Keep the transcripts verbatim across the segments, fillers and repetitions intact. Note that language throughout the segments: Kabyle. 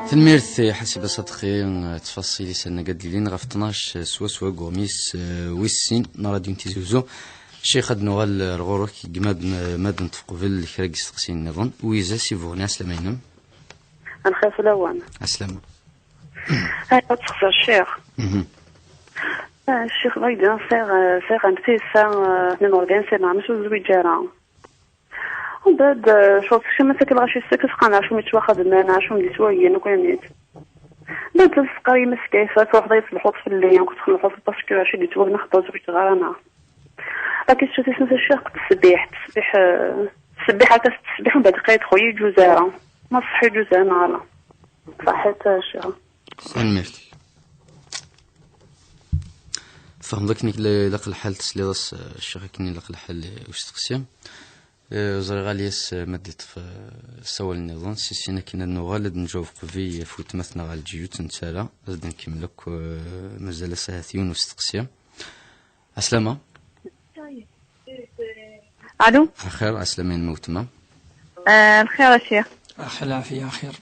Tanemmirt i Ḥasib Aṣadqi, ttfaṣil-is anag ad d-ilin ɣef tnac swaswa deg uɣmis, eh, wis sin n Rradyu n Tizi Uzzu. Ccix, ad nuɣal ar ɣur-k, deg ma d-, ma d-neṭṭef qbel kra n yisteqsiyen nniḍen. Wiza si Buɣni, ɛeslama-inem. Lxir fell-awen. Ɛeslama. Ay, ad texẓer ccix. Mhm. Ah, ccix, ma yeddi sɛiɣ, sɛiɣ amtis, ah, tnin urgan sena, maca ur zwiǧ ara. Mbeɛd, eh, cɣel tekcem asakal ɣaci ssak asqan, acu mi ttwaxedmen, acu mi d-ittwagin, akk ayen-nni. Mbeɛd tesqar yemma-s Kayfa, truḥeḍ ad tselḥuḍ fell-i, akk txelḥuḍ parce que acu d-ittwagin, xaṭer ur zwiǧeɣ ara, neɣ. Akka tečča tisent ccix, tesbiḥ, tesbiḥ, eh, tesbiḥ akka s tesbiḥ, mbeɛd qay txu, yeǧuz ara. Ma ṣṣeḥ yeǧuz ara, neɣ ala. Ṣaḥit, eh, ccix. Tanemmirt. Tfehmeḍ akken i la-, ilaq lḥal, tesliḍ-as, eh, ccix, akken ilaq lḥal i usteqsi. Eh, ẓriɣ Alyas, eh, ma d-iṭṭef, eh, ssawal nniḍen, si sin akken ad nuɣal ad nǧaweb qbel ɣef weltma-tneɣ Ɛelǧiyut, netta ara, ad d-nkemmel akk, eh, mazal-as ahat yiwen usteqsi. Ɛeslama. Allô. Axir, ɛeslama-inem a weltma. Eh, lxir a ccix. Axir, lɛafiya, axir.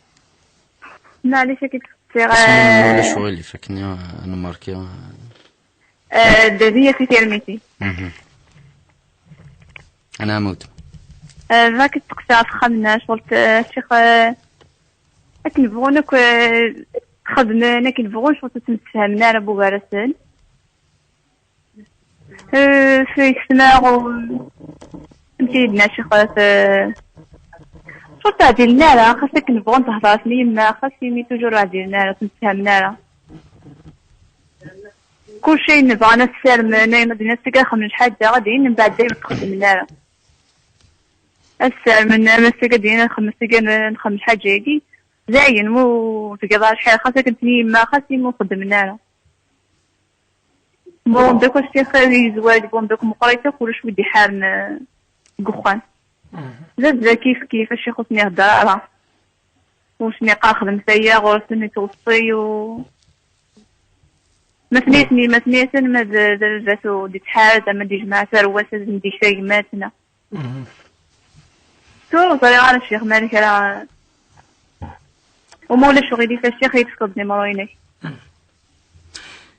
Maɛlic, ad k-id-sqsiɣ, isem-im, eh, ulac uɣilif, akken ad nmarki. Eh, Dadiya si Tirmiti. Mhm. Anɛam a weltma. Eh, bɣiɣ ad k-id-sqsiɣ ɣef axxam-nneɣ, cɣel, eh, ccix, eh, akken bɣun akk, eh, xedmen, akken bɣun, cɣel ur ttemsefhamen ara bugar-asen. Eh, s yesma u amek i d-nna ccix, eh, ur ttɛeddilen ara, xas akken bɣun tehder-asen i yemma, xas imi toujours ur ɛeddilen ara, ur ttemsefhamen ara. Kul cay nebɣa ad as-sarmen, ayen ad d-inin ass-agi ad xedmen lḥaǧa, ad d-inin mbeɛd dayen ur t-xeddmen ara. Ad as-sarmen, am ass-agi ad d-inin ad xedmen, ass-agi ad nxedmen lḥaǧa-agi. Dayen, mu tgiḍ ara lḥir, xas akken ten yemma, xas imi ur xeddmen ara. Bon, d akk ass-a xir i yezwaj, bon, d akk meqqrit akk, ulac wi d-iḥaren, eh, deg uxxam. Mhm. D abda kif kif, a ccix ur sen-ihedder ara. Ur sen-iqqar xedmet aya, ɣur-sen ittweṣṣi u ma ten-yasen, ma ten-yasen, ma d, d, d baba-s ur d-ittḥaz, ama d-ijmeɛ tarwa-s, ad d-yekk tagmat, neɣ. Mhm. Tura ur ẓriɣ ara ccix, ma kra. Uma ulac uɣilif a ccix, ad yi-d-tefkeḍ nimru-inek.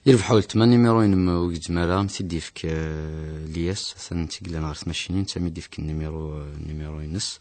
Yerbeḥ a weltma, nimru-inem ur gezzem ara, am t-id-yefk, eh, Lyas, atan d tigella ɣer tmacinin, d ta mi d-yefk nimru, eh, nimru-ines.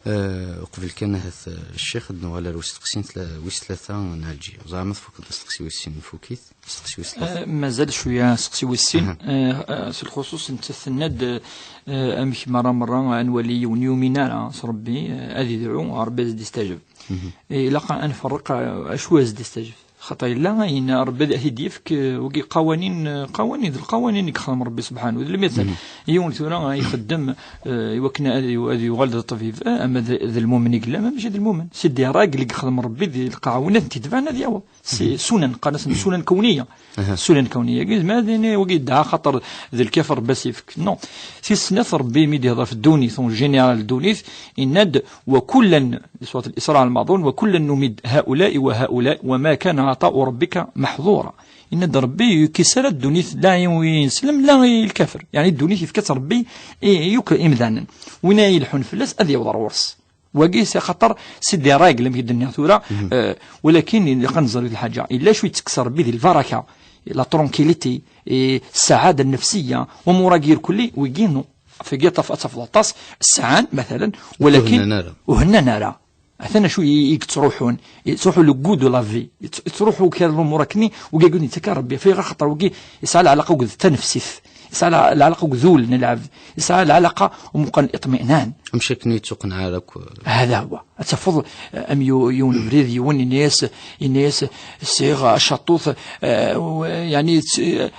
Eh, uqbel kan ahat, eh, ccix, ad nuɣal ar usteqsi n tla-, wis tlata n Ɛelǧiya. Ẓer ma tfukeḍ asteqsi wis sin, nfuk-it. Asteqsi wis tlata. Eh, mazal cwiya asteqsi wis sin. Aha. Eh, eh, s lxuṣuṣ nettat tenna-d, eh, amek merra merra ad nwali yiwen yumin ara s Rebbi, eh, ad idɛu, Rebbi ad d-istaǧeb. Mhm. Eh, ilaq ad nferreq, eh, acu ad d-istaǧeb. Xaṭer yella ayen Rebbi ad t-id-yefk, eh, wagi qawanin, eh, qawanin, d lqawanin i yexdem Rebbi subḥanu. D lmital. Mhm. Yiwen tura, eh, ixeddem, eh, i wakken ad, ad yuɣal d ṭṭbib, eh, ama d, d lmumen i yella, ama mačči d lmumen. C'est des règles i yexdem Rebbi di lqaɛa, win ad tent-itebɛen ad yaweḍ. Si sunan, qqaren-asen sunan kawniya. Aha. Sunan kawniya. Gizem ad ini wagi yedɛa xaṭer d lkafir Rebbi as-ifk. Non. Tis snat, Rebbi mi d-ihḍer ɣef ddunit, en général ddunit, yenna-d, wa kullan, di surat Al-Isra Al-Maḍun, wa kullan numid haula'i wa haula'i wa ma kana ata'u rabbika maḥḍura. Yenna-d Rebbi ur yekkis ara ddunit la i win ineslen la i lkafir. Yeɛni ddunit yefka-tt Rebbi i, i yakk imdanen. Win ay ilḥun fell-as ad yaweḍ ar ɣur-s. Wagi, c'est xaṭer c'est des règles, amek i d-nniɣ tura, mhm, euh, walakin ilaq ad nẓer di lḥaǧa. Yella acu yettekkes Rebbi di lbaraka, la tranquillité, et ssaɛada nnefsiya, umur-agi irkelli, wigi, non. Fagi ad taf-, ad tafeḍ aṭas, sɛan, matalan, walakin ur hennan ara. Ur hennan ara. Atan acu i, i yettruḥun, yettruḥu le goût de la vie, yett-, yettruḥu kra n lumuṛ akkenni, wigi i yettakka Rebbi, ɣef wayɣer? Xaṭer wigi yesɛa lɛalaqa akked tanefsit. Yesɛa lɛ-, lɛalaqa akked wul n lɛebd. Yesɛa lɛalaqa umeqqan iṭminan. Amcak-nni yettuqenɛa ara akk. Hada huwa. Ad tafeḍ, eh, am yu-, yiwen ubrid, yiwen yenna-yas, yenna-yas, sɛiɣ acaṭuṭ, eh, u-, yeɛni, tt-, eh,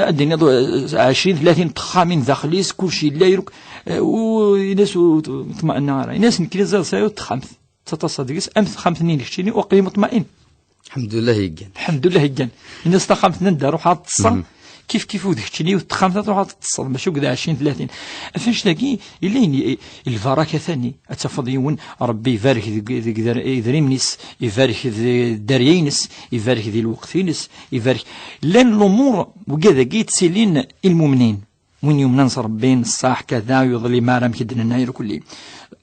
ad d-tiniḍ, eh, ɛecrin, tlatin texxamin daxel-is, kulci yella iruk, eh, u-, yenna-yas ur ṭ-, ṭma'enna ara. Yenna-yas nekkni ẓriɣ sɛiɣ texxamt. Ttaṭṭaseɣ deg-s, am texxamt-nni n keččini, waqil muṭma'in. Lḥemdullah yeggan. Lḥemdullah yeggan. Ini-as taxxamt n anda ruḥ ad ṭṭseɣ. Mhm. Kif kif u d keččini u texxamt ad truḥ ad teṭṭseḍ, mačči akked ɛecrin tlatin. Ɣef annect-agi, yella yen-, i-, lbaraka tani. Ad tafeḍ yiwen, Rebbi ibarek deg, deg der-, idrimen-is, ibarek di dderya-ines, ibarek di lweqt-ines, ibarek. Llan lumuṛ, wigad-agi ttilin i lmumnin. Win yumnen s Rebbi, n ṣṣaḥ, kada, yuḍlim ara, amek i d-nenna irkelli.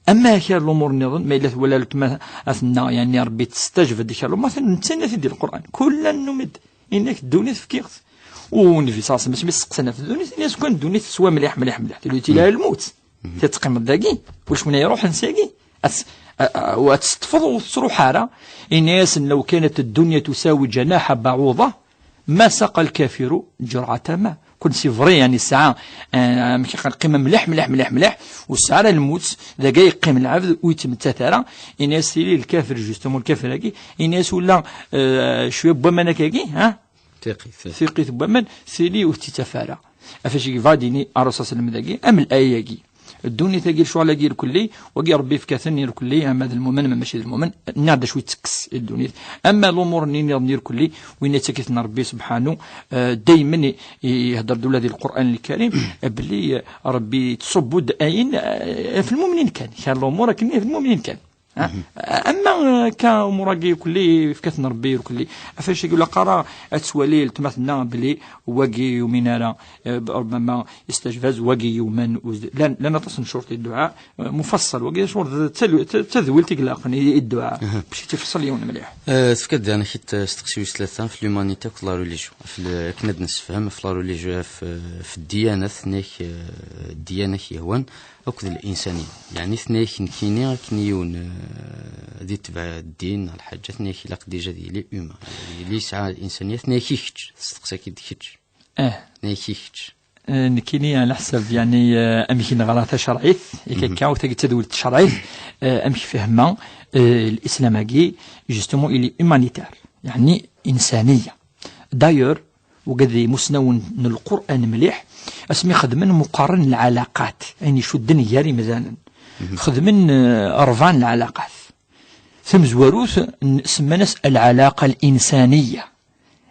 Ama kra lumuṛ nniḍen, ma yella twala weltma ad tenna, yani, Rebbi testajbed kra lumuṛ, atan nettanna-t-id di Lqur'an. Kullan numid, inna-k ddunit fkiɣ-t. U Nnbi ṣalla Llahu ɛalayhi wa sallam, asmi s-, seqsan ɣef ddunit, inna-as kan ddunit teswa mliḥ, mliḥ, mliḥ. Tili tila lmut. Tettqim dagi, ulac win iruḥen syagi. At-, a-, a-, wa teṭṭfeḍ ur tettruḥ ara. Inna-yasen: "لو كانت الدنيا تساوي جناح بعوضة ما سقى الكافر جرعة ماء." Kun c'est vrai, yani, sɛa, eh, amek i qqimen mliḥ, mliḥ, mliḥ, mliḥ, u sɛa ara lmut, dagi yeqqim lɛebd, ur yettmettat ara. Inna-yas tili lkafir, justement, lkafir-agi, inna-yas wala, eh, cwiya n waman akkagi, ha? Tiqit. Tiqit n waman, tili ur tettaf ara. Ɣef wacu i yebɣa ad d-yini Ṛṛusul ṣalla Llahu ɛalayhi wa sallam dagi, am laya-agi. Ddunit-agi, lecɣal-agi irkelli, wagi Ṛebbi yefka-ten irkelli, ama d lmumen, ama mačči d lmumen, nniɣ-d acu ittekkes i ddunit. Ama lumuṛ-nni nniḍen irkelli, win ittak-iten Ṛebbi subḥanu, eh, daymen i, i, ihedder-d ula di Lqur'an Lkarim, eh, belli, eh, Ṛebbi yettṣubbu-d ayen, eh, ɣef lmumnin kan. Kra lumuṛ akken ɣef lmumnin kan. Ha? Ama, eh, akka umuṛ-agi irkelli, yefka-ten Ṛebbi irkelli. Ɣef wacu-agi ur ilaq ara ad twali weltma tenna belli wagi yumin ara, eh, ṛubbama yestajbaz, wagi yumen, u-, llan, llan aṭas n ccuruṭ i dduɛa, eh, mufaṣṣal, wagi ccuruṭ d tal-, d tadwilt i ilaqen i, i dduɛa. Bac i tt-ifeṣṣel yiwen mliḥ. Eh, tefka-d anak-it, eh, steqsi wis tlata, ɣef l'humanité akked la religion. Ɣef l-, akken ad nessefhem ɣef la religion, ɣef, eh, ɣef ddiyanat, nek, eh, ddiyana k-yehwan, akked l'insaniya. Yeɛni, tenna-yak nekkini akken yiwen, eh, ad itbeɛ ddin neɣ lḥaǧa, tenna-yak ilaq déjà ad yili humain. Yili yesɛa l'insaniya, tenna-yak i kečč, testeqsa-k-id kečč. Eh. Tenna-yak i kečč. Eh, nekkini ɛla ḥsab, yeɛni, eh, amek i neɣra tacerɛit, yak akka, u tagi d tadwilt tcerɛit, eh, amek fehmeɣ, eh, l'islam-agi, justement, il est humanitaire. Yeɛni, insaniya. D'ailleurs, wigad d imusnawen n Lqur'an mliḥ, asmi xedmen muqarren n lɛalaqat, ayen icudden gar imdanen. Xedmen, eh, rebɛa n lɛalaqat. Tamezwarut, n-, semman-as العلاقة الإنسانية.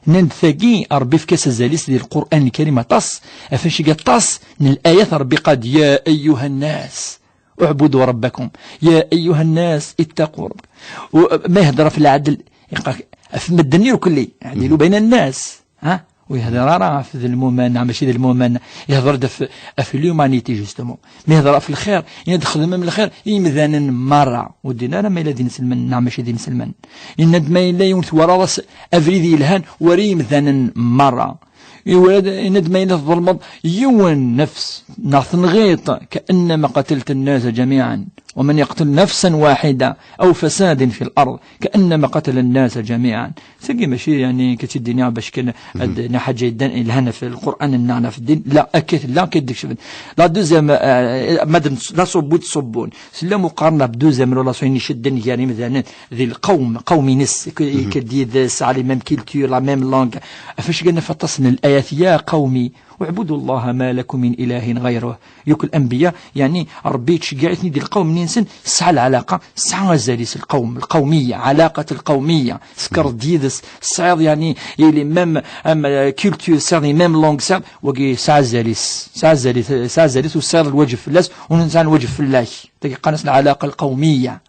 Nnan-d tagi, Ṛebbi yefka-as azal-is di Lqur'an Lkarim aṭas, ɣef wacu-agi aṭas n layat Ṛebbi qal: "يا أيها الناس اعبدوا ربكم، يا أيها الناس اتقوا ربكم." U, ma ihedder ɣef lɛedl, iqal ɣef medden irkelli, اعدلوا بين الناس. Ha? Ur ihedder ara ɣef d lmuman, neɣ mačči d lmuman. Ihedder-d ɣef, ɣef l'humanité, justement. Ma ihedder ɣef lxir, yenna-d xedmem lxir i yimdanen merra. Ur ddin ara ma yella d inselmen, neɣ mačči d inselmen. Yenna-d ma yella yiwen twalaḍ-as abrid yelhan, war i yimdanen merra. Iwala-d, yenna-d ma yella tḍelmeḍ yiwen nefs, neɣ tenɣiḍ, كأنما قتلت الناس جميعا، ومن يقتل نفسا واحدة أو فساد في الأرض كأنما قتل الناس جميعا. Tagi mačči, yeɛni, ka tt-id-iniɣ bac kan ad d-iniɣ ḥaǧa yeddan, yelhan ɣef Lqur'an neɣ ɣef ddin. La, akka tella, akka d-kecfen. La deuxième, euh, ma d-, la ṣubbu d-ṣubbun. Tella muqarna ɣef deuxième relation i icudden gar imdanen di lqawm, qawm-ines, k-, k-, d yid-s, ɛla même culture, la même langue. Ɣef wacu-agi naf aṭas n layat: "يا قوم اعبدوا الله ما لكم من إله غيره." Yakk lanbiya, yeɛni, Ṛebbi yettceggiɛ-iten-id di lqawm-nni-nsen, tesɛa lɛalaqa, tesɛa azal-is lqawm, lqawmiya, ɛalaqat lqawmiya, tekkreḍ-d yid-s, tesɛiḍ, yeɛni, ili même, am, euh, culture, tesɛiḍ même langue, tesɛiḍ, wagi, tesɛa azal-is, tesɛa azal-is, tesɛa azal-is, u tesɛiḍ lwaǧeb fell-as, u nesɛa lwaǧeb fell-ak. Tagi qqaren-as lɛalaqa lqawmiya.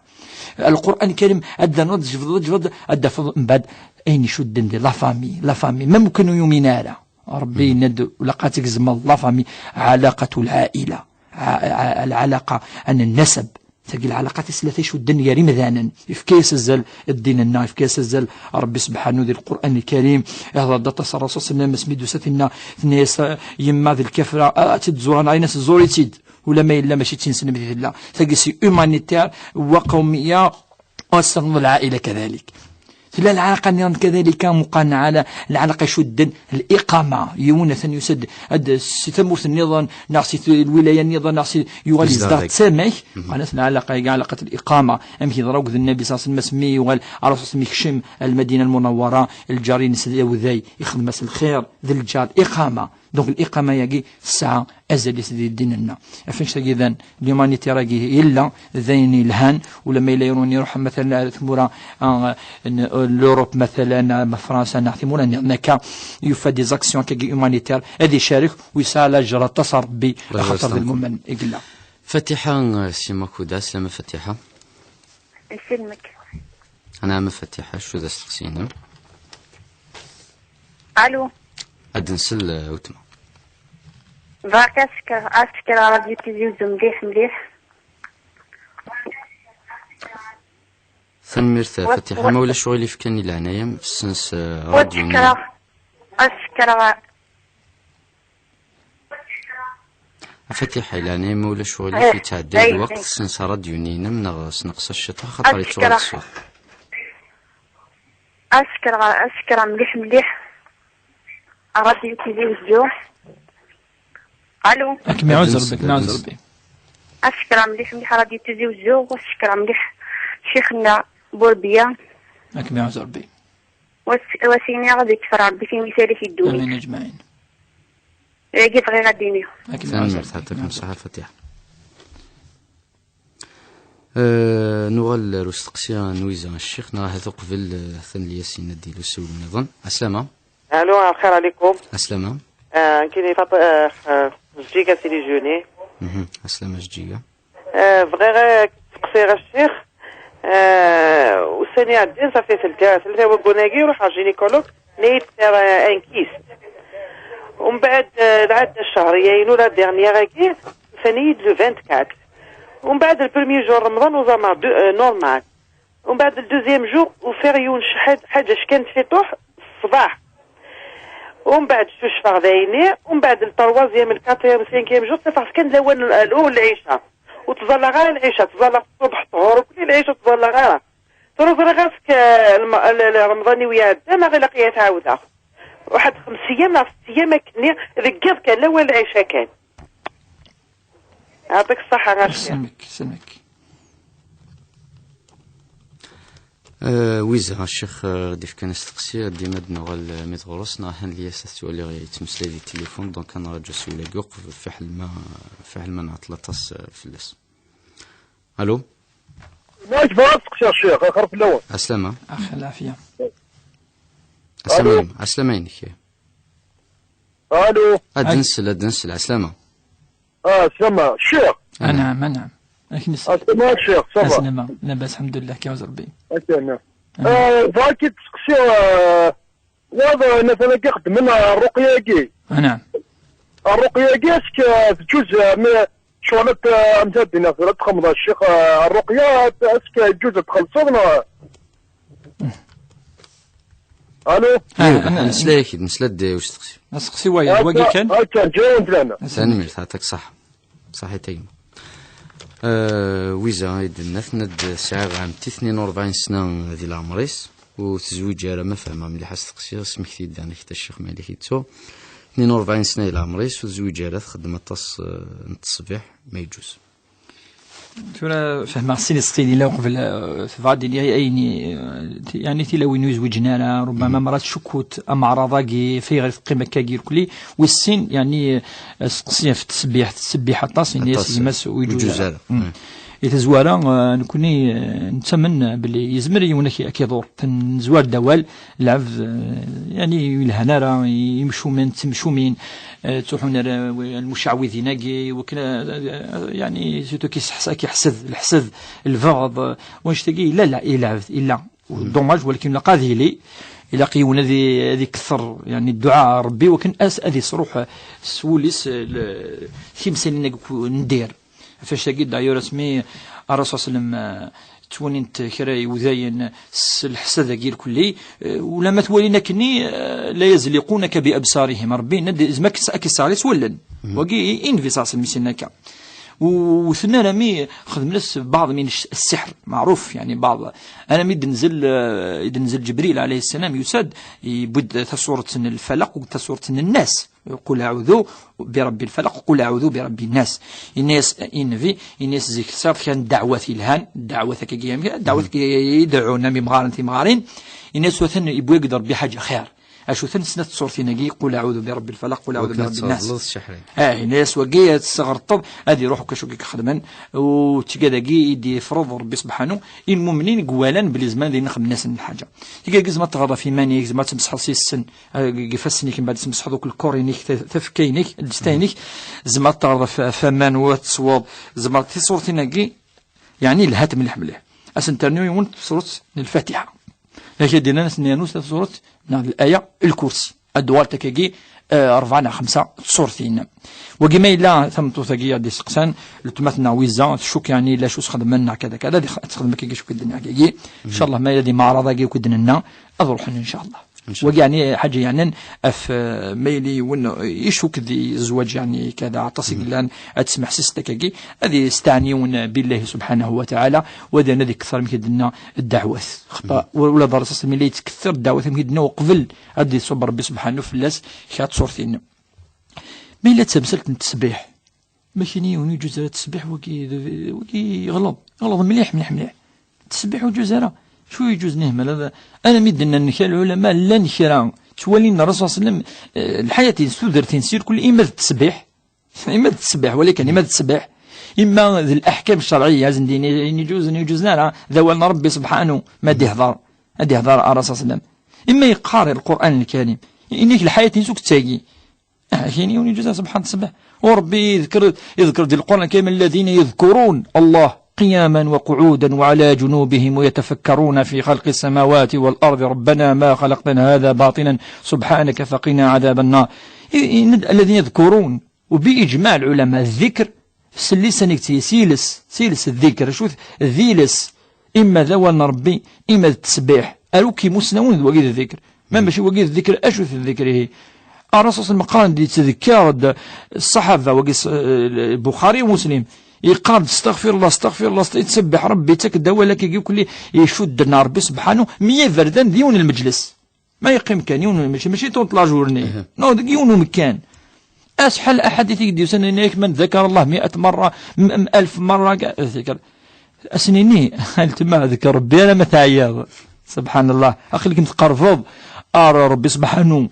Lqur'an Lkarim, ad d-ternuḍ, ad tjebdeḍ, ad tjebdeḍ, ad d-tafeḍ mbeɛd ayen icudden di la famille, la famille, même kan ur yumin ara. Ṛebbi yenna-d, ilaq ad tgezmeḍ la famille, ɛalaqat lɛaila, ɛa-, ɛa-, lɛalaqa n nnasab. Tagi lɛalaqat-is tlata icudden gar imdanen. Yefka-yas azal ddin-nneɣ, yefka-yas azal Ṛebbi subḥanu di Lqur'an Lkarim. Ihḍer-d aṭas Ṛṛasul ṣalla Llahu ɛalayhi wa sallam, asmi d-tusa tinna, tenna-yas, yemma d lkafra, a, ad tt-id-ẓuren, ɛyin-as ẓur-itt-id. Ula ma yella mačči d tineslemt i tella. Tagi c'est humanitaire, wa qawmiya, u ass-a lɛaila kadalik. Tella lɛalaqa nniḍen kadalika, muqarna ɛla lɛalaqa icudden liqama. Yiwen atan yusa-d, ad, si tamurt nniḍen, neɣ si t-, lwilaya nniḍen, neɣ si, yuɣal yezdeɣ d tama-k. Qqaren-as lɛalaqa-agi ɛalaqat liqama. Amek yeḍra akked Nnabi ṣalla Llahu ɛalayhi wa sallam, asmi yuɣal Ṛṛasul ṣalla Llahu ɛalayhi wa sallam yekcem Lmadina Lmunawwara, lǧar-ines d awday, ixdem-as lxir, d lǧar, iqama. Donc, liqama-agi tesɛa azal-is di ddin-nneɣ. Ɣef annect-agi d l'humanitaire-agi yella, d ayen yelhan, ula ma yella yiwen iruḥ, matalan, ar tmura, ah, n, n l'Europe, matalan, am Fransa, neɣ timura nniḍen akka, yufa des actions akkagi humanitaires, ad icarek, u yesɛa lajer aṭas ar Ṛebbi, axaṭer d lmumen i yella. Fatiḥa, eh, si Makuda, slama Fatiḥa. Isellem-ik. Ɛnama Fatiḥa, acu d asteqsi-inem? Allo. Ad nsel, eh, weltma. Bɣiɣ ad sekreɣ, ad sekreɣ Radio Tizi Uzzu mliḥ, mliḥ. Tanemmirt a Fatiḥa, ma ulac uɣilif kan i leɛnaya-m, ssens, eh, radyu-nni. Ad sekreɣ, ad sekreɣ. A Fatiḥa, i leɛnaya-m, ma ulac uɣilif, eh, yetɛedda-d lweqt, ssens radyu-nni-inem neɣ sneqs-as ciṭuḥ, xaṭer yettuɣal ṣṣut. Ad sekreɣ, ad sekreɣ mliḥ, mliḥ. Radio Tizi Uzzu. Allo. Ad kem-iɛuzz Rebbi, ad kem-iɛuzz Rebbi. Ad sekreɣ mliḥ, mliḥ Radio Tizi Uzzu, ad sekreɣ mliḥ Ccix-nneɣ Burbiya. Ad kem-iɛuzz Rebbi. Was-, was-iniɣ ad ikter Rebbi timisal-ik i ddunit. Amin ajmaɛin. Ayagi bɣiɣ ad d-iniɣ. Ad kem-iɛuzz Rebbi. Tanemmirt, yeɛṭikum ṣṣeḥḥa, Fatiḥa. Eh, nuɣal ar usteqsi n Wiza Ccix, neɣ ahat uqbel, eh, atan Lyasin ad d-yili usiwel nniḍen. Aslama. Alo, lxir ɛlikum. Aslama. Eh, nekkini Fat-, eh, eh, Zǧiga Sidi Juni. Mhm, aslama Zǧiga. Eh, bɣiɣ ad k-steqsiɣ a ccix. Eh, ussan iɛeddin, safi tlata, tlata waggunagi, ruḥeɣ gynécologue, nna-yi-d terra un kyste. Umbeɛd, eh, lɛadda cchehriya-inu, la dernière-agi, ufan-iyi-d le vingt-quatre. Umbeɛd, le premier jour Remḍan, uẓameɣ de-, eh, normal. Umbeɛd, le deuxième jour, ufiɣ yiwen ccḥad, ḥaǧa ckan ciṭuḥ, ṣṣbeḥ. Umbeɛd, cucfeɣ dayni. Umbeɛd, le troisième, le quatrième, le cinquième jour, ttafeɣ kan lawan n, n, n lɛica. Ur ttẓallaɣ ara lɛica, ttẓallaɣ ṣṣubeḥ, ṭhur, ukli lɛica ur ttẓallaɣ ara. Tura ẓriɣ ass-, eh, lm-, l-, l-, Remḍan-iw iɛedda, neɣ ilaq-iyi ad t-ɛawdeɣ. Waḥed xems ayyam neɣ sett ayyam akkenni, deg yiḍ kan, lawan lɛica kan. Yeɛṭik ṣṣeḥḥa, a ccix. Yesselmek, yesselmek. Eh, Wiza, a ccix, eh, d-ifkan asteqsi, dima ad nuɣal, eh, mi d ɣur-s, neɣ ahan Lyas ad t-waliɣ yettmeslay di tilifun, donc ad nraǧu asiwel-agi uqbel, fiḥel ma, fiḥel ma nɛeṭṭel aṭas, eh, fell-as. Alo? Ma yebɣa ad steqsiɣ ccix, axir fell-awen. Aslama. Ax, lɛafya. Aslama. Alo? Aslama-inek. Alo? Ad nsel, ad nsel, aslama. Ah, aslama, ccix. Anɛam, anɛam. Aslama, ccix, ça va? Aslama, labas, lḥemdulillah, kiɛuz Rebbi. Aslama. Ah, bɣiɣ ad k-id-steqsiɣ, ah, waḍ, eh, natan-agi xeddmen, ah, rruqya-agi. Anɛam. Rruqya-agi, est-ce que, eh, teǧǧuz, eh, mi, ccɣel ad, eh, am taddi, neɣ tura ad txedmeḍ, a ccix, eh, rruqya, est-ce que yeǧǧuz ad txellṣeḍ, neɣ? Alo? Ah, iwa, nesla-ak-id, nesla-d i usteqsi. Asteqsi wayeḍ, wagi kan? Akka, ǧǧiɣ-awent lehna. Tanemmirt, yeɛṭik ṣṣeḥḥa. Ṣaḥit a gma. Euh, Wiza i d-tenna, tenna-d sɛiɣ ɛemti tnin u rebɛin sna di leɛmer-is, ur tezwiǧ ara, ma fehmeɣ mliḥ asteqsi, smekti-d amek-t a ccix Malik yettu. Tnin u rebɛin sna di leɛmer-is, ur tezwiǧ ara, txeddem aṭas, euh, n ttesbiḥ, ma yeǧǧuz. Tura fehmeɣ sin iseqsiyen yella uqbel, eh, tebɣa ad d-tini ayen i, eh, ti-, yeɛni tilawin ur yezwiǧen ara, rubbama mara tcukkut ameɛraḍ-agi, f ayɣer i teqqim akka-agi irkelli, wis sin, yeɛni, eh, asteqsi ɣef ttesbiḥ, tettsebbih aṭas, ini-as aṭas, gma-s ur yeǧǧuz ara. Mm. I tazwara, eh, nekkni, eh, nettamen belli yezmer yiwen ad k-, ad k-iḍur. Tenzwar-d awal, lɛebd, eh, yeɛni, ur yelhan ara, i-, imcumen, d timcumin, eh, ttruḥun ar, eh, lmucaɛwidin-agi, wakken, eh, eh, yeɛni, surtout ki seḥs-, ki ḥsed, leḥsed, lbeɣḍ, eh, wanect-agi, yella, la, i lɛebd, yella. Dommage, walakin ilaq ad yili, ilaq yiwen ad i-, ad ikether, yeɛni, dduɛa ɣer Rebbi, wakken as-, ad isruḥ, eh, s wul-is, eh, le-, timsalin-agi akk n dir. Ɣef wannect-agi, d'ailleurs, asmi Ṛṛasul ṣalla Llahu ɛalayhi wa sallam, eh, ttwalin-t kra iwdayen s leḥsad-agi irkelli, eh, ulamma t-walin akkenni, eh, la yazliqunaka bi absarihim. Ṛebbi yenna-d, izmer ad k-, ad k-isseɣli s wallen. Mhm. Wagi i, i Nnbi ṣalla Llahu ɛalayhi wa sallam i s-yenna akka. U, u tenna armi xedmen-as baɛḍ min š-, ssiḥr, meɛruf, yeɛni baɛḍ. Armi d-nzel, eh, i d-nzel Ǧebril ɛalayhi sslam, yusa-d, yewwi-d taṣuṛt n Lfalaq u taṣuṛt n Nnas. Qul aɛudu bi Rebbi Lfalaq, qul aɛudu bi Rebbi Nnas. Yenna-yas i Nnbi, yenna-yas zik tesɛiḍ kra n ddeɛwat yelhan, ddeɛwat akka, ddeɛwat akka i deɛɛun am imɣaren timɣarin. Yenna-yas watan yewwi-ak-d Rebbi ḥaǧa xir. Acu-ten snat tṣurtin-agi, qul aɛudu bi Rebbi Lfalaq, qul aɛudu bi Rebbi Nnas. Ah, yenna-yas wagi ad tesseɣreṭṭeḍ, ad iruḥ akk acu i ixedmen, u d tigad-agi i d-ifreḍ Rebbi Sebḥanu i lmumnin i iwalan belli zemren ad inin xedmen-asen lḥaǧa. Tigad-agi zemreḍ teɣreḍ ɣef iman-ik, zemreḍ ad tmesḥeḍ s yes-sen, ah, deg ifassen-ik, mbeɛd ad tmesḥeḍ akk lkor-inek, ta-, tafekka-inek, ddesta-inek, tzemreḍ ad teɣreḍ ɣef, ɣef waman, u ad tesweḍ, tzemreḍ tiṣurtin-agi, yeɛni lhant mliḥ mliḥ. Ad sen-ternu yiwen tṣuṛt n Lfatiḥa. Lak ad d-inan ad sen-yernu tṣuṛt neɣ d laya Lkursi. ad d-uɣal takagi, eh, rebɛa neɣ xemsa tṣurtin. Wagi ma yella tameṭṭut-agi ad d-iseqsan, letma-tneɣ Wiza, tcuk yeɛni la cu sxedmen neɣ kada kada, ad ix-, ad texdem akkagi acu k-d-nniɣ akkagi. Incallah ma yella di meɛraḍ-agi akk i d-nenna, ad ruḥen incallah. Incallah. Wagi yeɛni ḥaǧa yeɛnan ɣef, eh, ma yili yiwen icuk di zzwaǧ yeɛni kada, aṭas i yellan ad tesmeḥsiseḍ akkagi, ad yesteɛni yiwen billahi subḥanahu wa taɛala, wa d ad ikter amek i d-nenna ddeɛwat. Xaṭer, ula d Ṛṛasul mi la yettkettir ddeɛwat amek i d-nenna uqbel ad d-iṣubb Ṛebbi subḥanahu fell-as kra tṣurtin. Ma yella d tamsalt n ttesbiḥ, ma kini ur yeǧǧuz ara ttesbiḥ, wagi d, wagi yeɣleḍ, yeɣleḍ mliḥ, mliḥ, mliḥ. Ttesbiḥ ur yeǧǧuz ara. Acu ur yeǧǧuz nihmal hada? Alammi d-nnan kra lɛulama, llan kra ttwalin Ṛṛasul ṣalla Llahu ɛalayhi wa sallam, eh, lḥayat-ines, tudert-ines, irkul ima d ttesbiḥ. Ima d ttesbiḥ, walakin ima d ttesbiḥ. Ima d leḥkam ccerɛi, azen din, in yeǧuz, in yeǧuz ara, d awal n Ṛebbi subḥanahu, ma ad d-ihḍer, ad d-ihḍer Ṛṛasul ṣalla Llahu ɛalayhi wa sallam. Ima yeqqar Lqur'an Lkarim, inik lḥayat-ines akk d tagi. Ah, kini ur yeǧǧuz ara subḥan ttesbiḥ. U Ṛebbi yeḍker, yeḍker di Lqur'an Lkarim, الذين يذكرون الله قياما وقعودا وعلى جنوبهم ويتفكرون في خلق السماوات والأرض ربنا ما خلقت هذا باطلا سبحانك فقنا عذاب النار. I, i, الذين يذكرون. وبإجماع العلماء الذكر s llisan-ik, s iles, s iles الذكر, acu-t d iles, ima d awal n Ṛebbi, ima d ttesbiḥ, ar akk imusnawen d wagi d الذكر. Ma mačči wagi d الذكر, acu-t الذكر ihi? Ṛṛasul ṣalla Llahu ɛalayhi wa sallam qqaren-d, yettdekkar-d ṣṣaḥaba, wagi s-, eh, Buxari u Muslim, yeqqar-d استغفر الله, استغفر الله, yettṣebbiḥ Ṛebbi, yettak-d awal akkagi, kulli icudden ar Ṛebbi subḥanahu, meyya iberdan di yiwen n lmeǧles. Ma yeqqim kan yiwen, mačči, mačči toute la journée. Non, deg yiwen umekkan. Acḥal aḥadit i k-d-yusan, yenna-yak, من ذكر الله مائة مرة, m-, m-, ألف مرة, ka-, ذكر. Ad s-nini, a letma, ذكر Ṛebbi alamma teɛyiḍ. Subḥan Llah. Aql-ikem tqerrbeḍ ar Ṛebbi subḥanahu.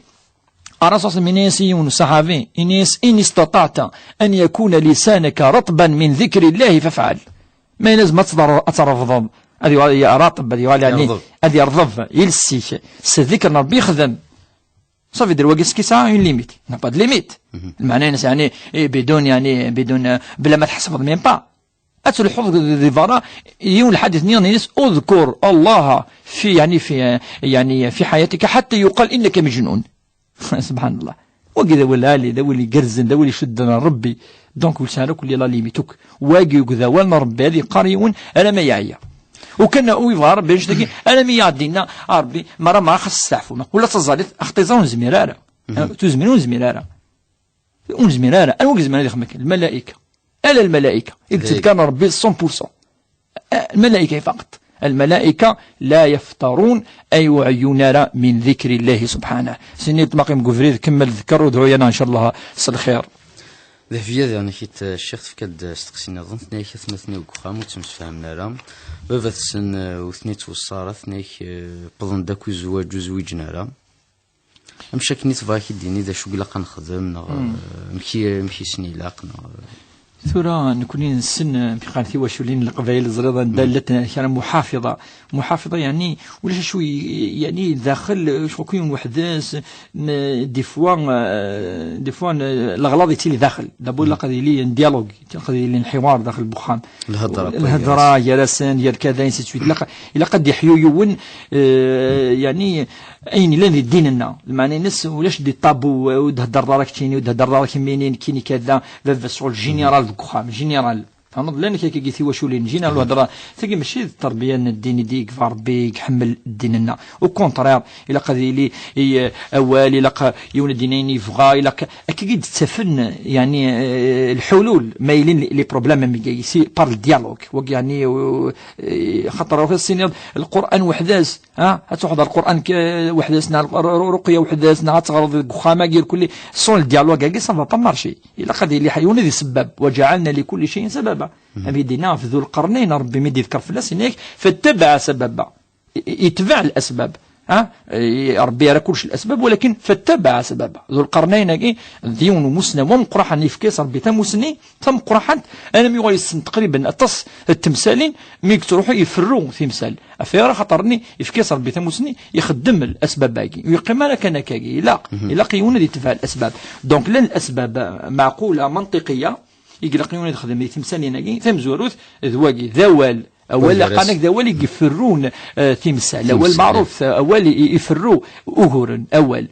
Ṛṛasul ṣalla Llahu ɛalayhi wa sallam yenna-yas i yiwen n ṣṣaḥabi, yenna-yas: إن استطعت أن يكون لسانك رطبا من ذكر الله فافعل. Ma yella tzemreḍ ad tṛebḍeḍ, ad yuɣal raṭeb, ad yuɣal yeɛni, yerḍeb, ad yerḍeb iles-ik s ddikr n Ṛebbi, xdem. Safi, dder wagi s-, qui ça a une limite. N'a pas de limite. Lmeɛna-ines yeɛni, eh, bidun, yeɛni, bidun, eh, bla ma tḥesbeḍ même pas. Ad telḥuḍ di, di berra, yiwen lḥadit nniḍen ines: اذكر الله في, yeɛni, في, yeɛni, في حياتك حتى يقال إنك مجنون. Subḥan Llah. Wagi d awal lɛali, d awal igerrzen, d awal icudden ar Ṛebbi. Donc, ur yesɛi ara kulli la limite akk. Wagi akk d awal n Ṛebbi, ad yeqqar yiwen alamma yeɛya. U kan ur yebɣa Ṛebbi annect-agi, alammi yeɛdina, a Ṛebbi, mara, mara xas steɛfu, ma ula d taẓallit, axeṭṭi-a ur nezmir ara. Ur nezmir, ur nezmir ara. Ur nezmir ara. Anwa i izemren ad ixdem akka? Lmalayka. Ala lmalayka i yettdekkaren Ṛebbi cent pour cent. Lmalayka faqat. Lmalayka la yafṭirun, ay ur ɛeyyun ara من ذكر الله سبحانه. Sini ṭmaqim deg ubrid, kemmel ḍker u dɛu-yaneɣ, ncallah, s lxir. Dehbiya, diɣen-ak-id, eh, ccix, tefka-d, eh, asteqsi nniḍen, tenna-ak atmaten-iw deg uxxam ur ttemsefhamen ara, baba-tsen, eh, ur ten-ittweṣṣa ara, tenna-ak, eh, wwḍen-d akk i zzwaǧ ur zwiǧen ara. Amek akken i tebɣa ad k-id-tini d acu i ilaq ad nexdem, neɣ, eh, amek i, amek i sen-ilaq, neɣ, eh? Tura, nekkni nessen, eh, amek qqaren tiwaculin n Leqbayel, teẓriḍ anda llant kra muḥafiḍa. Muḥafiḍa, yeɛni, ulac acu i, yeɛni, daxel, eh, ccɣel akk yiwen weḥd-s, n-, des fois, eh, des fois, n-, leɣlaḍ yettili daxel. D'abord, ilaq ad yili un dialogue. Ilaq ad yili lḥiwar daxel n wexxam. Lhedra, lhedra gar-asen, gar kada, ainsi de suite. Ilaq, ilaq ad d-iḥyu yiwen, eh, yeɛni, ayen yellan di ddin-nneɣ. Lmeɛna-ines, ulac des tabous, eh, ur d-heddreḍ ara keččini, ur d-heddreḍ ara kemmini, nekkini kada, baba-s ccɣel général deg wexxam, général. Tfehmeḍ, llan kra n tiwaculin, général, lhedra. Tagi mačči d tterbiya n ddin i d-yekfa Ṛebbi, i iḥemmel ddin-nneɣ. Au contraire, ilaq ad yili i, eh, awal, ilaq yiwen ad d-yini ayen yebɣa, ilaq akka i d-ttafen, yeɛni, eh, lḥulul, ma yilin les, les problèmes am iga, c'est par le dialogue. Wagi, yeɛni, eh, xaṭer ad as-tiniḍ Lqur'an weḥd-s, ha? Ad truḥeḍ ar Lqur'an k-, weḥd-s, neɣ ru-, ru-, ruqya weḥd-s, neɣ ad teɣreḍ deg uxxam-agi, irkelli, sans le dialogue-agi, ça va pas marcher. Ilaq ad yili yiwen ad isebbab, وجعلنا لكل شيء سببا. Am i d-yenna ɣef Dhu Lqernayn, Ṛebbi mi d-iḍker fell-as, yenna-yak, فاتبع سببا. I-, i-, yetbeɛ lesbab. Ha? I-, Ṛebbi yerra kullec lesbab, walakin فاتبع سببا. Dhu Lqernayn-agi, d yiwen n umussnaw ameqqraḥ, yefka-yas Ṛebbi tamussni tameqqraḥant, alammi yuɣal yessen teqriben aṭas n temsalin, mi yettruḥu iferru timsal. Ɣef waya, axaṭer-nni, yefka-yas Ṛebbi tamussni, ixeddem lesbab-agi. Ur yeqqim ara kan akkagi. Ilaq, ilaq yiwen ad yetbeɛ lesbab. Donc, llan lesbab meɛqula, manṭiqiya, i ilaq yiwen ad yexdem di temsalin-agi. Tamezwarut, d wagi, d awal. Awal, qqaren-ak d awal i iferrun, eh, timsal. Awal meɛruf, eh, awal i, i, iferru uguren, awal.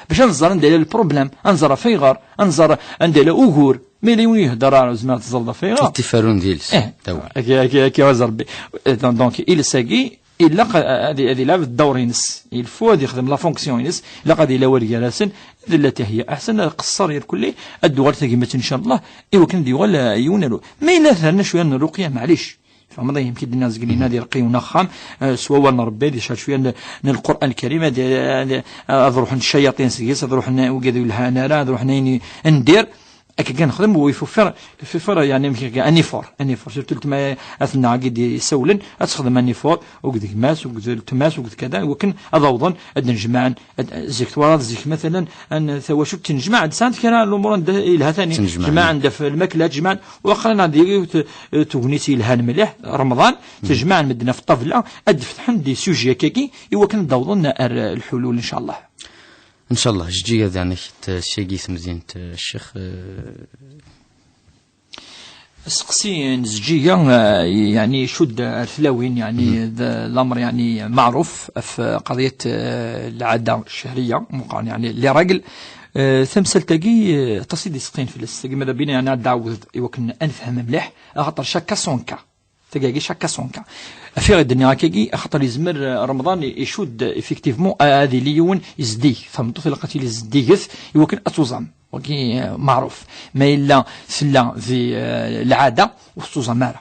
Bac ad nẓer anda yella lproblem, ad nẓer ɣef ayɣer, ad nẓer anda yella ugur. Ma yella yiwen ihedder ara, zemreɣ teẓreḍ ɣef ayɣer. Ad t-iferrun d iles. Eh, d awal. Akka, akka, akka, wa Rebbi. Eh, donc, donc, iles-agi, ilaq ad, ad, ad ilɛeb ddawr-ines. Il faut ad yexdem la fonction-ines, ilaq ad yili awal gar-asen, d la tahya. Aḥsen ad qeṣṣer irkelli, ad d-tuɣal tagmat, inchallah, i wakken ad d-yuɣal, eh, yiwen ar-, ma yella terna cwiya n rruqya, maɛlic. Tfehmeḍ, ayen k-id-nniɣ zgelin ad irqi yiwen axxam, eh, s wawal n Rebbi, ad icerc cwiya n, n Lqur'an Lkarim, ad, ad, ad ruḥen ccayaṭin seg-s, ad ruḥen wigad ur lhan ara, ad ruḥen ayen i, n dir. Akka kan nexdem, u ifuffer, ifuffer, yeɛni, amek akka, un effort, un effort. Surtout letma, atnna agi d-isawlen, ad texdem un effort, u deg gma-s, u deg letma-s, u deg kada, i wakken ad awḍen, ad d-nejmaɛen, ad, zik twalaḍ, zik, matalan, an tawacult tennejmaɛ, ad sɛant kra n lumuṛ anda yelha tani. Tennejmaɛ. Jmaɛen-d ɣef lmakla, jmaɛen, u aql-aneɣ di yiwet, eh, tegnit yelhan mliḥ, Remḍan, tejmaɛen medden ɣef ṭṭabla, ad d-fetḥen di sujet akkagi, i wakken ad d-awḍen ar lḥulul, inchallah. Inchallah, Jeǧǧiga d anek-, t-, syagi temdint, eh, Ccix, eh, Aseqsi n Zǧiga, eh, yeɛni icudd ar tlawin, yeɛni d lamer yeɛni maɛruf ɣef qeḍyat, eh, lɛada cchehriya, meqqar yeɛni les règles. Eh, tamsalt-agi, eh, aṭas i d-iseqqin fell-as. Tagi ma d abina yeɛni ad d-ɛawdeḍ i wakken ad nefhem mliḥ, axaṭer chaque cas son cas. Tagi-agi chaque cas son cas. Afiɣ i d-nniɣ akkagi, axaṭer yezmer, eh, Remḍan i-, icudd, effectivement, a-, ad yili yiwen izdeg. Tameṭṭut ilaq ad tili zeddiget i wakken ad tuẓam. Wagi, eh, maɛruf. Ma yella tella di, eh, lɛada, ur tettuẓam ara.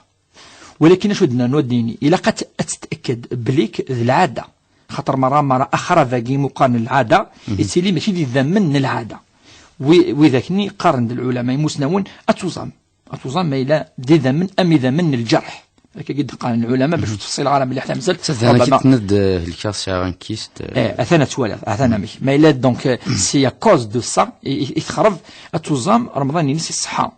Walakin acu d-nernu ad d-nini? Ilaq ad t-, ad tetked belli-k d lɛada. Xaṭer merra, merra axrab-agi muqqar n lɛada, yettili mačči d idammen n lɛada. Wi-, widak-nni qqaren-d lɛulama imusnawen ad tuẓam. Ad tuẓam ma yella d idammen am idammen n lǧerḥ. Akkagi d-qqaren lɛulama, bac ur tfeṣṣileɣ ara mliḥ tamsalt. Ttaddan akka tenna-d, eh, helkeɣ sɛiɣ ankist, eh. Eh, atan ad twaliḍ, atan amek. Ma yella donc, eh, c'est à cause de ça i, i, i texreb, ad tuẓam Remḍan-ines iṣeḥḥa.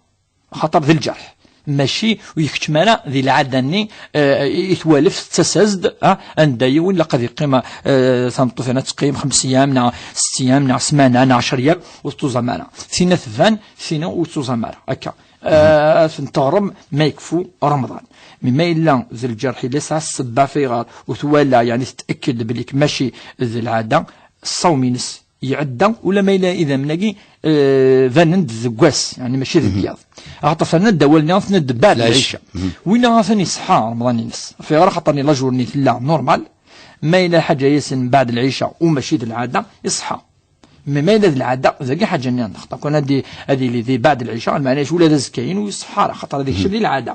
Xaṭer d lǧerḥ. Mačči ur ikeččem ara di lɛada-nni, eh, i, i twalef tettas-as-d, ah, anda yiwen ilaq ad yeqqim, eh, tameṭṭut-a ad teqqim xems ayyam, neɣ sett ayyam, neɣ ssmana, neɣ ɛecr ayyam, ur tettuẓam ara. Tinna tban, tinna ur tettuẓam ara. Akka. Ah, ad ten-teɣrem ma yekfu Remḍan. Mi ma yella d lǧerḥ yella yesɛa ssebba ɣef ayɣer ur twala, yeɛni tetked belli mačči d lɛada, ṣṣawm-ines iɛedda, ula ma yella idammen-agi, eh, banen-d deg wass, yeɛni mačči deg yiḍ. Axaṭer terna-d awal-nni, tenna-d baɛd lɛica. Winna atan iṣeḥḥa Remḍan-ines. Ɣef ayɣer? Axaṭer ni la journée tella normal, ma yella lḥaǧa yasen baɛd lɛica u mačči d lɛada, iṣeḥḥa. Mais ma yella d lɛada, dagi ḥaǧa nniḍen. Xaṭer kan ad i-, ad yili di baɛd lɛica, lmeɛna-s ula d azekka-inu iṣeḥḥa ara, xaṭer ad ikcem di lɛada.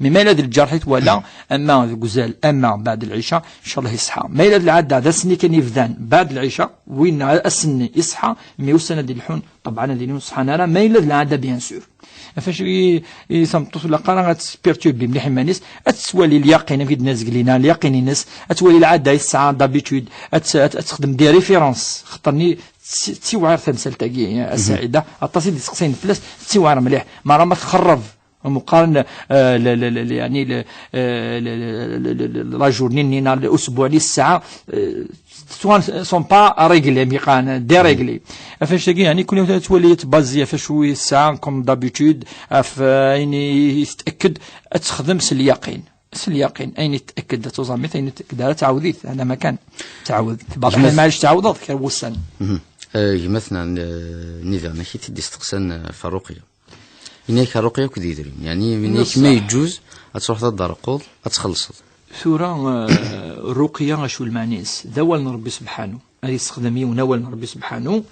Mais ma yella d lǧerḥ i twala, ama deg uzal, ama baɛd lɛica, inchallah iṣeḥḥa. Ma yella d lɛada, d ass-nni kan yebdan baɛd lɛica, winna ass-nni iṣeḥḥa, mais ussan ad ilḥun, ṭebɛan ad ilin ur ṣeḥḥan ara, ma yella d lɛada, bien sûr. Ɣef wacu i, i tameṭṭut ur ilaq ara ad tesperturbi mliḥ iman-is, ad tettwali lyaqin, amek i d-nenna zgelina, lyaqin-ines, ad twali lɛada i tesɛa d'habitude, ad t-, ad, ad texdem des références, xaṭer-nni d ti-, d tiwɛir tamsalt-agi, a Saɛida, aṭas i d-iseqsayen fell-as, d tiwɛir mliḥ. Mara ma txerreb, meqqaren, eh, le, le, le, le, yeɛni, le, eh, le, le, le, le, le, la journée-nni neɣ usbuɛ-nni, ssaɛa, eh, sont pas réglés, mi qqaren, déréglés. Ɣef wacu-agi, yeɛni, kul yiwet ad twali tbazi ɣef wacu i tesɛa, comme d'habitude, ɣef, eh, ayen i tetked, ad texdem s lyaqin. S lyaqin, ayen i tetked ad tuẓam-it, ayen i tetked ara tɛawed-it, hada ma kan. Tɛawed. Tbaṭel, maɛlic tɛawdeḍ kra n wussan. Mhm. Eh, gma-tneɣ, eh, nniḍen, amek i t-id-isteqsan, eh, ɣef rruqya. Ini-ak rruqya akked yedrimen. Yeɛni, ini-ak ma yeǧǧuz, ad truḥeḍ ad d-terquḍ, ad txellṣeḍ. Tura, eh, rruqya acu lmeɛna-is? D awal n Rebbi Sebḥanu. Ad yessexdem yiwen awal n Rebbi Sebḥanu,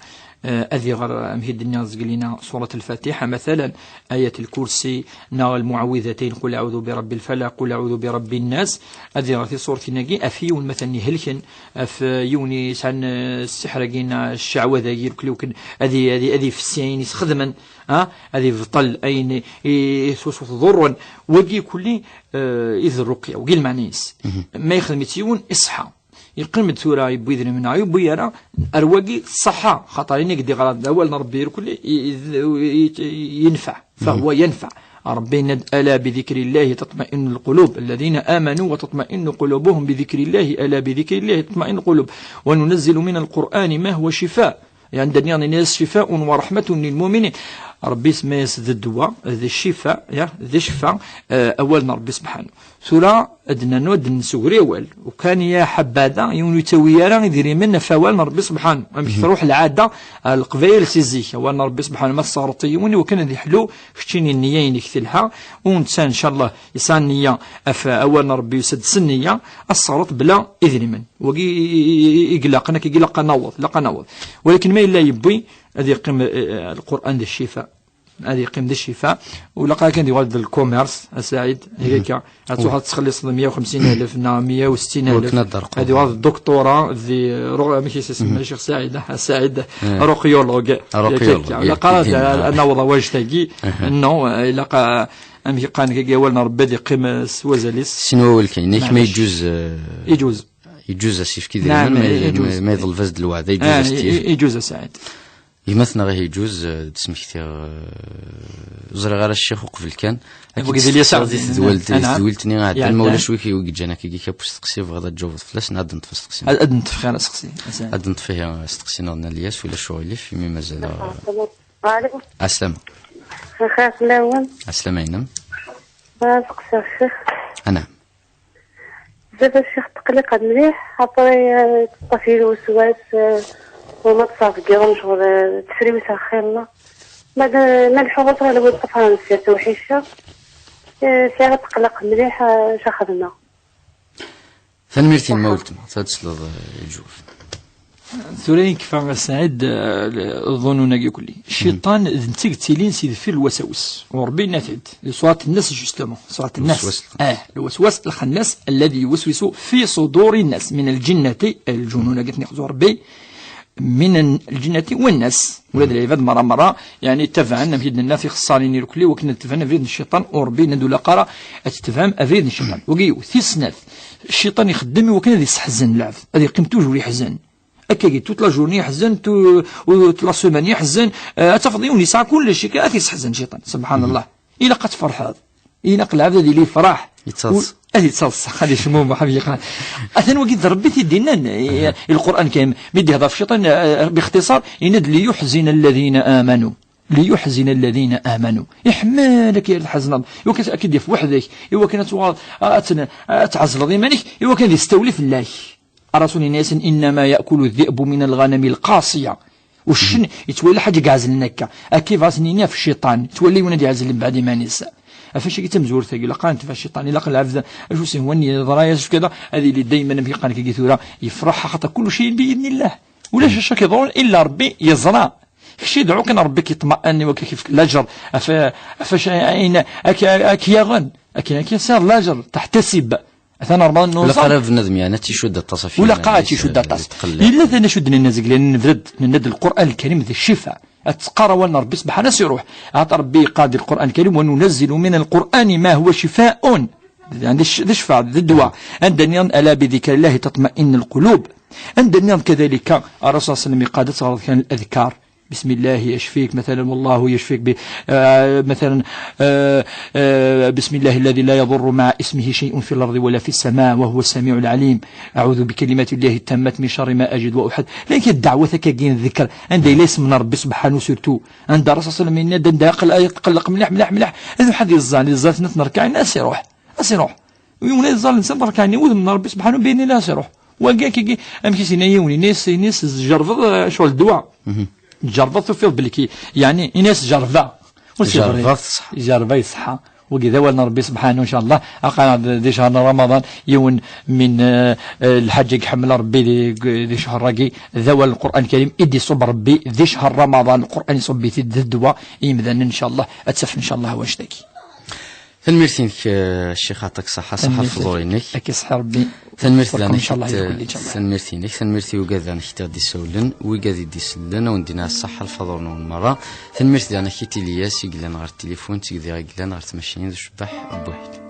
eh, ad iɣer, amek i d-nniɣ zgelina, Surat Lfatiḥa, matalan, Ayat Lkursi, neɣ Lmuɛawidatayn, Qul aɛudu bi Rebbi Lfalaq, Qul aɛudu bi Rebbi Nnas, ad iɣer tiṣuratin-agi, ɣef yiwen matalan ihelken, ɣef, eh, yiwen yesɛan, eh, ssiḥr-agi, neɣ cceɛwada-agi, irkel iwakken ad i-, ad i-, ad ifessi ayen i s-xedmen, ah, ad ibṭel ayen i, i tusut ḍurren. Wagi kulli, eh, i d rruqya, wagi lmeɛna-is. Ma yexdem-itt yiwen, iṣeḥḥa. Yeqqim-d tura yewwi idrimen neɣ yewwi ara, ar wagi ṣṣeḥḥa, xaṭer ini-k-d iɣra d awal n Rebbi irkelli, i, i, i, i, yenfeɛ. Fahuwa yenfeɛ. Rebbi yenna-d, ألا بذكر الله تطمئن القلوب، الذين آمنوا وتطمئن قلوبهم بذكر الله، ألا بذكر الله تطمئن القلوب، وننزل من القرآن ما هو شفاء. Yeɛni, d-nniɣ, nini-as, شفاء ورحمة للمؤمنين. Ṛebbi isemma-yas d ddwa, d ccifa, ya, d ccifa, eh, awal n Ṛebbi subḥanu. Tura ad d-nernu, ad d-nessegri awal. Ukan ya ḥabbada, yiwen ur yettawi ara idrimen ɣef awal n Ṛebbi subḥanu. Amek truḥ lɛada, eh, Leqbayel si zik, awal n Ṛebbi subḥanu, ma tesseɣreḍ i yiwen, iwakken ad iḥlu, keččini nniya-inek telha, u netta, ncallah, yesɛa nniya ɣef awal n Ṛebbi, yusa-d s nniya, ad tesseɣreḍ bla idrimen. Wagi i, i, i, i ilaqen, akka i ilaq ad naweḍ, ilaq ad naweḍ. Walakin ma yella yewwi, ad yeqqim, eh, eh, Lqur'an d ccifa. Ad yeqqim d ccifa. U ilaq kan ad yuɣal d lkumirs, a Saɛid, akka. Ad truḥ ad tettxelliṣeḍ meyya u xemsin alef neɣ meyya u settin alef. Wakken ad d-terqeḍ. Ad yuɣal d doktora, di, ru-, amek i s-isemma Ccix Saɛid, a Saɛid, ruqyulug. Ruqyulug, akka. Ilaq ad, ad naweḍ awajt-agi. Non, eh, ilaq, eh, amek i qqaren, akka awal n Ṛebbi ad yeqqim, eh, s wazal-is. Sin wawal kan, nek ma yeǧǧuz, eh, yeǧǧuz. Yeǧǧuz as-yefk idrimen, ma, ma yeḍleb-as-d lweɛda, yeǧǧuz as-t-yefk. Yeǧǧuz a Saɛid. Gma-tneɣ ihi yeǧǧuz, eh, ad d-smektiɣ, eh, ur ẓriɣ ara ccix uqbel kan. Akken tedwelt-nni iɛeddan, ma ulac wi k-, wi yeǧǧan akka, akka usteqsi, bɣiḍ ad tjawbeḍ fell-as, neɣ ad d-neṭṭef asteqsi? Ad, ad neṭṭef xir asteqsi, a Saɛid. Ad neṭṭef ihi asteqsi-nneɣ n Lyas, ulac uɣilif, imi mazal. Allo. Ɛeslama. Xir fell-awen. Ɛeslama-inem. Bɣiɣ ad seqsiɣ ccix. Anɛam. Bzaf a ccix tqelliq mliḥ, après, euh, teṭṭef-iyi lweswas, euh, wama ṭṭseɣ deg yiḍ n ccɣel, euh, ttefriwseɣ xilla. Ma d, ma lḥuɣ ɣur-s ɣer lwil ṭṭfan sya tewḥica, euh, sɛiɣ tqelliq mliḥ, euh, acu xedmeɣ. Tanemmirt-im, ma weltma, ad tesleḍ, euh, i lǧuwab. Tura yekfa a Saɛid, eh, ḍunun-agi kulli. Cciṭan d netta i yettilin si deffir lwasawes. U Ṛebbi yenna-t-id di surat Nnas, justement. Surat Nnas. Lwaswas. Eh, lwaswas lxannas, alladhi yuwaswisu fi suduri nnas, min lǧinnati, eh, lǧunun-agi ten-ixzu Ṛebbi, min lǧinnati wan nas. Ula d lɛibad merra merra, yeɛni ttabaɛen, amek i d-nenna, tixeṣṣarin irkelli, wakken ad tebɛen abrid n cciṭan, u Ṛebbi yenna-d ur ilaq ara ad tetbeɛem abrid n cciṭan. Wagi yiwet. Tis snat, cciṭan ixeddem i wakken ad isseḥzen lɛebd, ad yeqqim toujours yeḥzen. Akkagi, toute la journée yeḥzen, tout, toute la semaine yeḥzen, eh, ad tafeḍ yiwen yesɛa kullec, akka ad t-yesseḥzen cciṭan, subḥanallah. Ilaq ad tferḥeḍ. Ilaq lɛebd ad yili yefṛeḥ. Yettaḍsa. U-, ad yettaḍsa, ad yecmumeḥ, ad yeqqar. Atan wagi d Ṛebbi i t-id-yennan, eh, i Lqur'an Karim. Mi d-ihḍer ɣef cciṭan, eh, bixtiṣar, yenna-d: "Liyuḥzina alladhina amanu." "Liyuḥzina alladhina amanu." Iḥemmel akka ad tḥezneḍ. Iwakken ad k-id-yaf weḥd-k. Iwakken ad tuɣaleḍ, ad t-, ad tɛezleḍ iman-ik. Iwakken ad yestawli fell-ak. Ṛṛasul yenna-yasen: "Innama ya'kulu dhi'bu min al-ghanami al-qasiya." Uccen yettwali ḥaǧa i iɛezlen akka. Akka i bɣas nini ɣef cciṭan. Yettwali yiwen ad iɛzel mbeɛd iman-is. Ɣef wacu i d tamezwurt-agi? Ilaq ad nentef cciṭan. Ilaq lɛebd, acu s-ihwan yeḍra-yas, acu kada, ad yili dayman amek i qqaren akka tura, yefṛeḥ, axaṭer kullu cay'in bi idnillah. Ulac acu i k-iḍurun illa Ṛebbi yeẓra. Kečč idɛu kan Ṛebbi k-iṭma'an, iwakken ad k-yefk laǧer, ɣef, ɣef wacu ayen ak-, ak-, ak-yaɣen. Akken, akken tesɛiḍ laǧer, teḥtasib. Atan Remḍan n Ilaq ara bnadem, yeɛni, ad tt-icudd aṭas ɣef Ur ilaq ara ad tt-icudd aṭas. Yetqelleq. Yella tan acu d-nenna zeglan, nebda-d, nenna-d Lqur'an Lkarim d ccifa. Ad teqqar awal n Ṛebbi subḥana s iruḥ. Axaṭer Ṛebbi yeqqar di Lqur'an Lkarim: "Wa nunazzilu min al-Qur'ani ma huwa shifa'un." D, d cfa, d ddwa. Anda nniḍen: "Ala bi dhikrillahi tatma'innu al-qulub." Anda nniḍen kadalika, Ṛṛasul ṣalla Llahu ɛalayhi wa sallam yeqqar-d ad teɣreḍ kan l-adkar. بسم الله يشفيك، مثلا، والله يشفيك ب-، آه، مثلا، آه، آه، بسم الله الذي لا يضر مع اسمه شيء في الأرض ولا في السماء وهو السميع العليم. أعوذ بكلمات الله التامات من شر ما أجد وأحاذر. Llan kan ddɛawat akkagi n ddekr, anda yella yisem n Ṛebbi subḥanu, surtout. Anda Ṛṛasul ṣalla Llahu ɛalayhi wa sallam yenna-d, anda aql-, aqelleq mliḥ, mliḥ, mliḥ. Ad iruḥ ad iẓẓal, iẓẓal snat n ṛekɛin, ad s-iruḥ. Ad s-iruḥ. Yiwen ad iẓẓal snat n ṛekɛin, udem n Ṛebbi subḥanu, bi idnillah ad s-iruḥ. Wagi akkagi, amek i s-yenna yiwen, ini-as, ini-as, tjerrbeḍ, eh, ccɣel n ddwa. Tjerrbeḍ, tufiḍ belli ki-, yeɛni, ini-as jerrbeɣ. Ur s-yeḍri. Jerrbeɣ, teṣḥa. Jerrbeɣ, yeṣḥa. Wagi d awal n Ṛebbi subḥanu, ncallah. Aql-aɣ di ccher n Ramaḍan, yiwen min, eh, eh, lḥaǧa i iḥemmel Ṛebbi di, di ccher-agi, d awal n Lqur'an Lkarim i d-iṣubb Ṛebbi di ccher Ramaḍan. Lqur'an iṣubb-it-id d ddwa i yimdanen, ncallah. Ad tafem, ncallah, wanect-agi. Tanemmirt-inek, eh, Ccix, yeɛṭik ṣṣeḥḥa, ṣṣeḥḥa lefḍur-inek. Ad k-iṣeḥḥi Ṛebbi. Tanemmirt daɣen, ncallah, eh, tanemmirt-inek i wigad daɣen i ɣ-d-isawlen, wigad i d-isellen, ad wen-d-iniɣ ṣṣeḥḥa lefḍur-nwen merra. Tanemmirt daɣen i Ilyas i yellan ɣer tilifun, d tigdi i yellan ɣer tmacinin d ucebbeḥ n Buḥil.